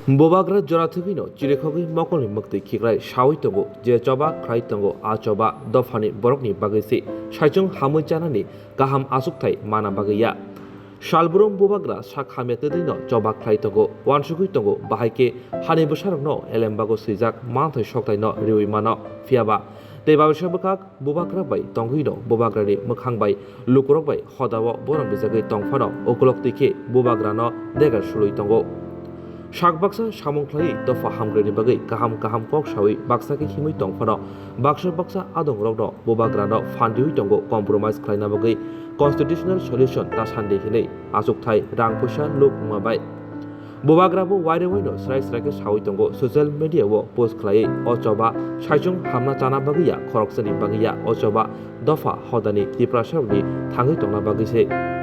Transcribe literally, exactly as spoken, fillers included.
Bubagra jora thwgwino chirikhogwi mokolni mwktwi khikrai sawi tongo, je choba khlai tongo, a choba dophani borokni bagwi se saichung hamwi chanani kaham achukthai mana bagwi ya. Salbrum bubagra sak hamya twtwino choba khlai tongo, uansugwi tongo, bahai khe hani bwsarokno elembago swijak manthai soktaino riwi mano, phiyaba tei babisa bwkhak bubagra bai tongwino bubagrani mwkhang bai lukurok bai hodao borom bijagwi tongphano ukulok twi khe bubagrano degar sulwi tongo. Sak baksa samung khlaiwi dopha hamkrai ni bagwi kaham kaham kok sawi baksa khe himwi tongphano baksa baksa adongrokno bubagrano phandiwi tongo compromise khlaina bagwi constitutional solution ta sandi hinwi achukthai rang puisa luk wngma bai. Bubagra bo wairwi no srai srai khe sawi tongo social media o post khlaiwi o choba saichung hamna chana bagwi ya khoroksani bagwi ya o choba dopha hodani Tiprasarokni thangwi tongna bagwi se.